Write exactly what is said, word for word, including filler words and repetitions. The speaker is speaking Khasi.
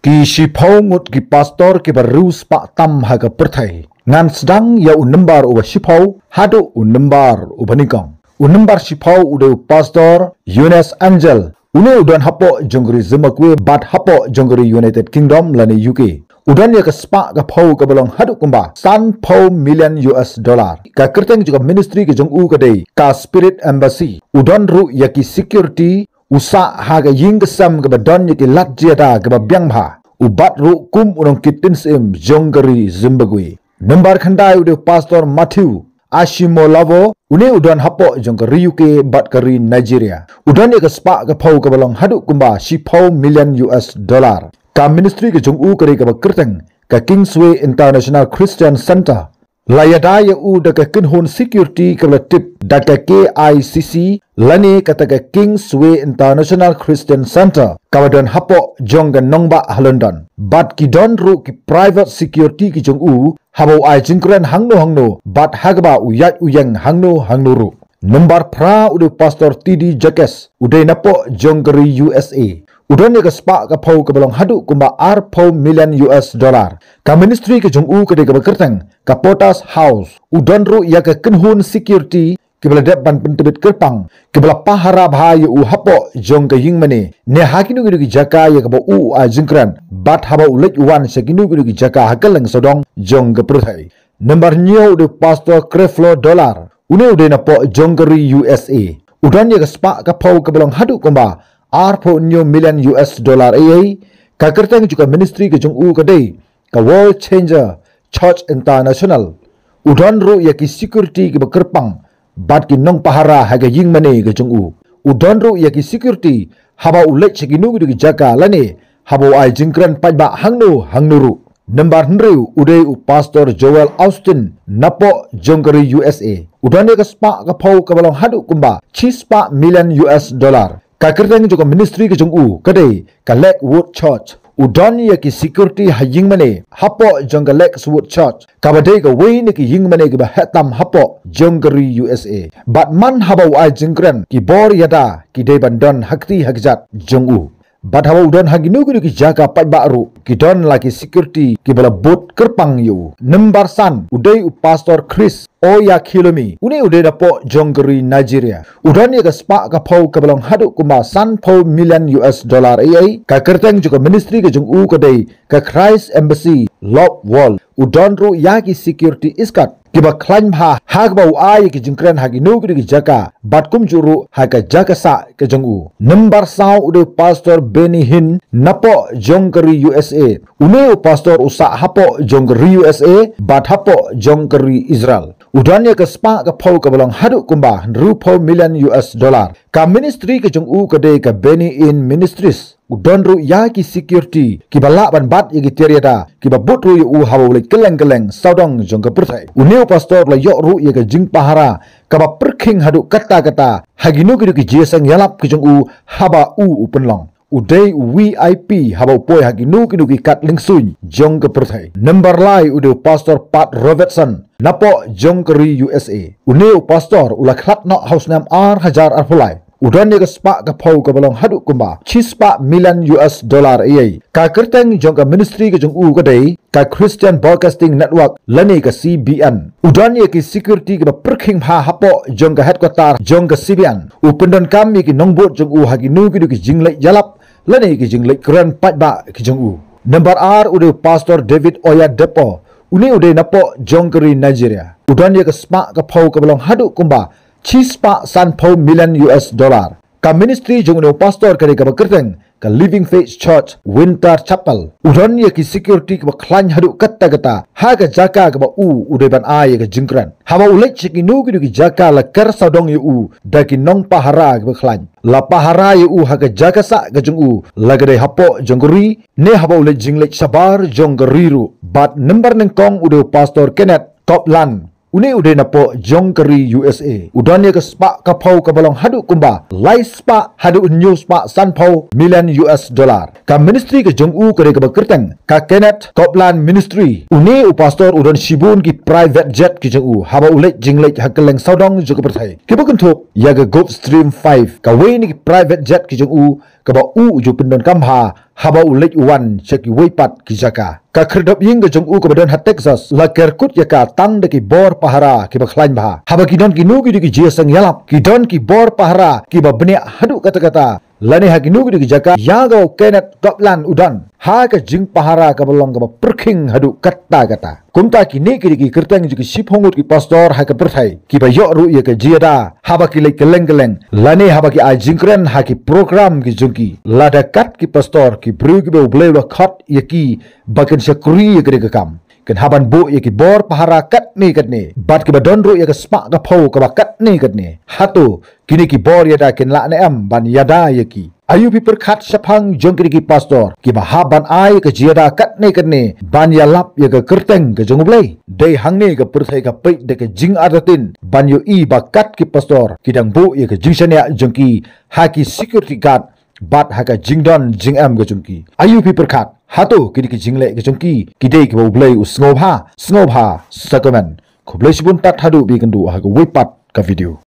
Ki shiphew ngut ki pastor kiba riewspah tam ha ka pyrthei. Ngan sdang ïa u nombar uba shiphew haduh u nombar uba nyngkong. U nombar shiphew u dei u pastor Younes Angel. Une u don hapoh jong ka ri Zimbabwe bad hapoh jong ka ri United Kingdom lane U K. U don ïa ka spah ka phew kaba long haduh kumba sanphew million U S dollar. Ka kyrteng jong ka ministry ka jong u ka dei ka Spirit Embassy. U don ruh ïa ki security, u sah ha ka ïing ka sem kaba don ïa ki lad jingïada kaba biang bha. U bat ruh kum u nongkit syiem jong ka ri Zimbabwe. Nombar khyndai u dei u pastor Matthew Ashimolavo, une u don hapoh jong ka ri U K bad ka ri Nigeria. U don ïa ka spah ka phew kaba long haduh kumba shiphew million U S dollar. Ka ministry ka jong u ka dei kaba kyrteng ka Kingsway International Christian Center. La ïada ïa u da ka kynhun security kaba la tip da ka K I C C lane kata ka Kingsway International Christian Center kaba don hapoh jong ka nongbah ha London. Bad ki don ruh ki private security ki jong u haba u ai jingkren hangno hangno bad ha kaba u ïaid u ïeng hangno hangno ruh. Nombar phra u dei u pastor T D Jacques, u dei napoh jong ka ri U S A. U don ïa ka spah ka phew kaba long haduh kumba arphew million U S dollar. Ka ministry ka jong u ka dei kaba kyrteng ka Potter's House. U don ruh ïa ka kynhun security kiba la dep ban pyntbit kyrpang, kiba la pahara bha ïa u hapoh jong ka ïing mane ne ha kino kino ki jaka ïa kaba u u ai jingkren bad haba u leit u wan sha kino kino ki jaka ha kylleng sawdong jong ka pyrthei. Nombar hynñiew u dei u pastor Creflo Dollar, une u dei napoh jong ka ri U S A. U don ïa ka spah ka phew kaba long haduh kumba arphew hynñiew million U S dollar. Ei ei, ka kyrteng jong ka ministry ka jong u ka dei ka World Changer Church International. U don ruh ïa ki security kiba kyrpang bad ki nongpahara ha ka ïing mane ka jong u. U don ruh ïa ki security haba u leit sha kino kino ki jaka lane haba u ai jingkren paidbah hangno hangno ruh. Nombar hynriew u dei u pastor Joel Austin napoh jong ka ri U S A. U don ïa ka spah ka phew kaba long haduh kumba shispah million U S dollar. Ka kyrteng jong ka ministry ka jong u ka dei ka Lakewood Church. U don ïa ki security ha ïing mane hapoh jong ka Lakewood Church, kaba dei kawei na ki ïing mane kiba heh tam hapoh jong ka ri U S A. Bad man haba u ai jingkren, ki bor ïada ki dei ban don ha kti ha kjat jong u. Bad haba u don ha kino kino ki jaka paidbah ruh, ki don la ki security kiba la bud kyrpang ïa u. Nombar san u dei u pastor Chris Oyakhilome, une u dei napoh jong ka ri Nigeria. U don ïa ka spah ka phew kaba long haduh kumba sanphew million U S dollar. Ei ei, ka kyrteng jong ka ministry ka jong u ka dei ka Christ Embassy Love World. U don ruh ïa ki security escort kiba khlaiñ bha ha kaba u ai ïa ki jingkren ha kino kino ki jaka bad kumjuh ruh ha ka jaka sah ka jong u. Nombar saw u dei u pastor Benny Hinn napoh jong ka ri U S A. Une u pastor u sah hapoh jong ka ri U S A bad hapoh jong ka ri Israel. U don ïa ka spah ka phew kaba long haduh kumba hynriewphew million U S dollar. Ka ministry ka jong u ka dei ka Benny Hinn Ministries. U don ruh ïa ki security kiba lah ban bat ïa ki tiar ïada kiba bud ruh ïa u haba u leit kylleng kylleng sawdong jong ka pyrthei. Une u pastor u la ïoh ruh ïa ka jingpahara kaba pyrkhing haduh katta katta ha kino kino ki jingïaseng ïalap ki jong u haba u u pynlong. U dei u V I P haba u poi ha kino kino ki kad lyngsuiñ jong ka pyrthei. Nombar lai u dei u pastor Pat Robertson napoh jong ka ri U S A. Une u pastor u la khlad noh ha u snem ar hajar arphew lai. U don ïa ka spah ka phew kaba long haduh kumba shispah million U S dollar. Ei ei, ka kyrteng jong ka ministry ka jong u ka dei ka Christian Broadcasting Network lane ka C B N. U don ïa ki security kiba pyrkhing bha hapoh jong ka headquarter jong ka C B N. U pyndonkam ïa ki nongbud jong u ha kino kino ki jingleit ïalap lane ki jingleit kren paidbah ki jong u. Nombar ar u dei u pastor David Oyedepo, une u dei napoh jong ka ri Nigeria. U don ïa ka spah ka phew kaba long haduh kumba shispah sanphew million U S dollar. Ka ministry jong une u pastor ka dei kaba kyrteng ka Living Faith Church Winter Chapel. U don ïa ki security kiba khlaiñ haduh katta katta ha ka jaka kaba u u dei ban ai ïa ka jingkren. Haba u leit sha kino kino ki jaka la ker sawdong ïa u da ki nongpahara kiba khlaiñ. La pahara ïa u ha ka jaka sah ka jong u, la ka dei hapoh jong ka ri ne haba u leit jingleit shabar jong ka ri ruh. Bad nombar nyngkong u dei u pastor Kenneth Copeland. Une u dei napoh jong ka ri U S A. U don ïa ka spah ka phew kaba long haduh kumba lai spah haduh hynñiew spah sanphew million U S dollar. Ka ministry ka jong u ka dei kaba kyrteng ka Kenneth Copeland Ministry. Une u pastor u don shibun ki private jet ki jong u haba u leit jingleit ha kylleng sawdong jong ka pyrthei, kiba kynthup ïa ka Gulfstream five, kawei na ki private jet ki jong u kaba u u ju pyndonkam bha haba u leit u wan sha kiwei pat ki jaka. Ka khyrdop ïing ka jong u kaba don ha Texas la kerkut ïa ka tang da ki bor pahara kiba khlaiñ bha. Haba ki don kino kino ki jingïaseng ïalap, ki don ki bor pahara kiba bniah haduh katta katta, lane ha kino kino ki jaka, ïa ka u Kenneth Copeland u don ha ka jingpahara kaba long kaba pyrkhing haduh katta katta. Kumta kine ki dei ki kyrteng jong ki shiphew ngut ki pastor ha ka pyrthei kiba ïoh ruh ïa ka jingïada haba ki leit kylleng kylleng, lane haba ki ai jingkren ha ki program ki jong ki. Lada kat ki pastor, ki briew kiba U Blei u la khot ïa ki ba kin shakri ïa kane ka kam, kin hap ban buh ïa ki bor pahara katne katne, bad kiba don ruh ïa ka spah ka phew kaba katne katne. Hato kine ki bor ïada kin lah ne em ban ïada ïa ki? Aïu phi pyrkhat shaphang jong kine ki pastor kiba hap ban ai ka jingïada katne katne ban ïalap ïa ka kyrteng ka jong U Blei? Dei hangne ka pyrthei ka peit da ka jingartatien ban ïohi ba kat ki pastor ki dang buh ïa ka jingshaniah jong ki ha ki security guard bad ha ka jingdon jingem ka jong ki. Aïu phi pyrkhat, hato kine ki jingleh ka jong ki ki dei kiba U Blei u sngewbha? Sngewbha sa comment. Khublei shibun, tad haduh ban ïakynduh ha kawei pat ka video.